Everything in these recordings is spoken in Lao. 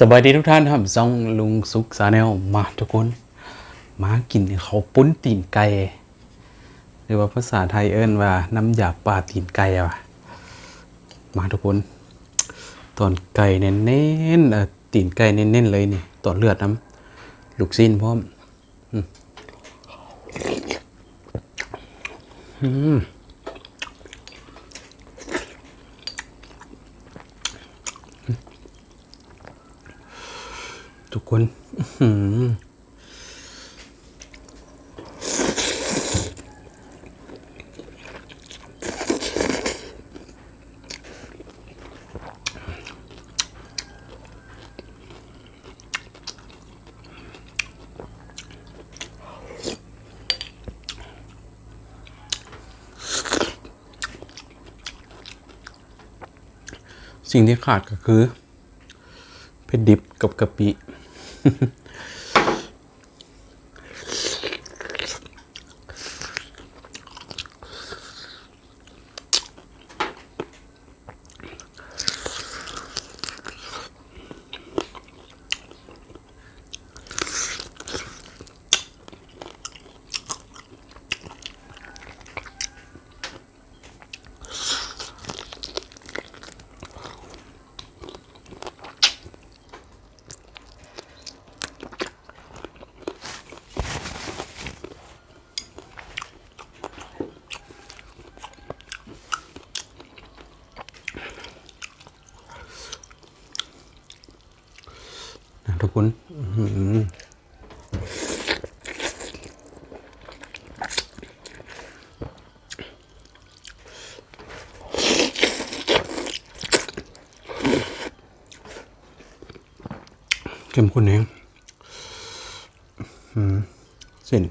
ສະບາຍດີທຸກທ່ານ ຮັບຊ່ອງລຸງສຸກ Channel ມາທຸກຄົນ ມາກິນເຂົ້າປຸ້ນຕີນໄກ່ ຫຼືວ່າພາສາໄທເອີ້ນວ່ານ້ຳຢາປ່າຕີນໄກ່ວ່າ ມາທຸກຄົນ ຕອນໄກ່ແໜ້ນໆ ເອີ ຕີນໄກ່ແໜ້ນໆ ເລີຍນີ້ ຕອນເລືອດນຳ ລູກຊີ້ນພ້ອມ. ອືມ ອືມ ທຸກຄົນ ອືມ. ສິ່ງທີ່ຂາດກໍຄື ເຜັດດິບກັບກະປິ. ນະ ທຸກຄົນ ອືມ. ເຂັ້ມຂຸ້ນແຮງ ອືມ ເສັ້ນ.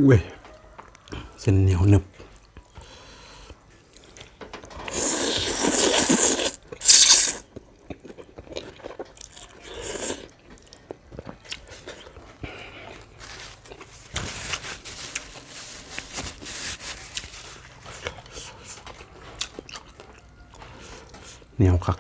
ເວີຍ ເສັ້ນໜຽວໜຶບ. ໜຽວຄັກ.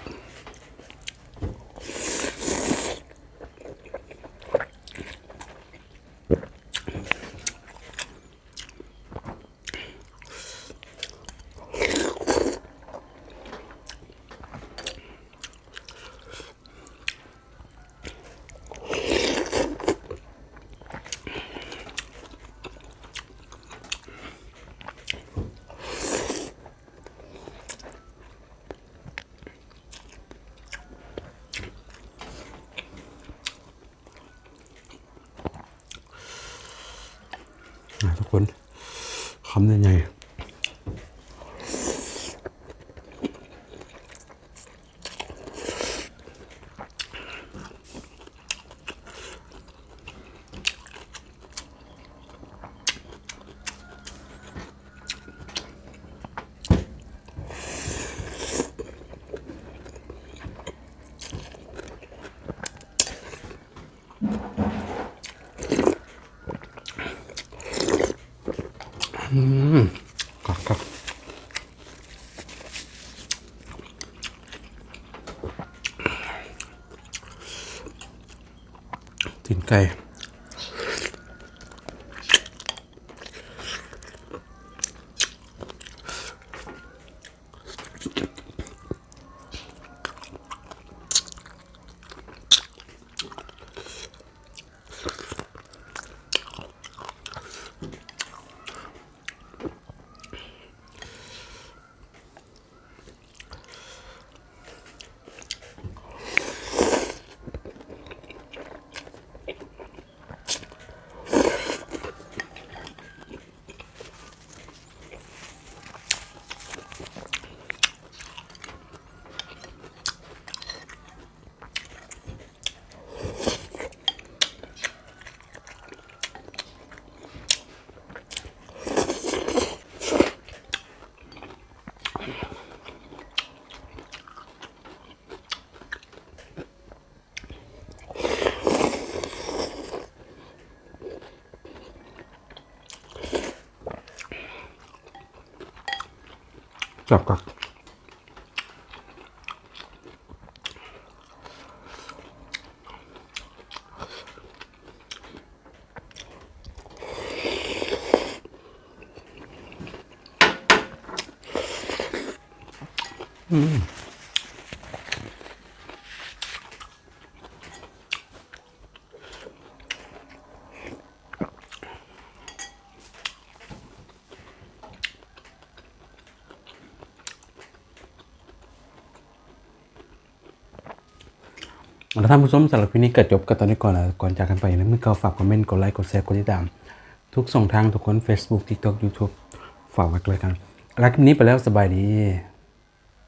ອ່າ ທຸກຄົນ ຄຳໃຫຍ່ໆ. ອືມ ຄັກໆ. ໄກ່. ແຊບຄັກ. ເອົາລະທ່ານຜູ້ຊົມ, ສຳລັບຄລິບນີ້ກໍຈົບກັນເທົ່ານີ້ກ່ອນ. ແລະ ກ່ອນຈາກກັນໄປ ຢ່າລືມຄືເກົ່າ ຝາກຄອມເມັນ, ກົດໄລ, ກົດແຊ, ກົດຕິດຕາມ ທຸກຊ່ອງທາງ ທຸກຄົນ ເຟສບຸກ, ຕິກຕັອກ, ຢູທູບ ຝາກໄວ້ກັນແລ້ວກັນ. ລາຄລິບນີ້ໄປແລ້ວ, ສະບາຍດີ.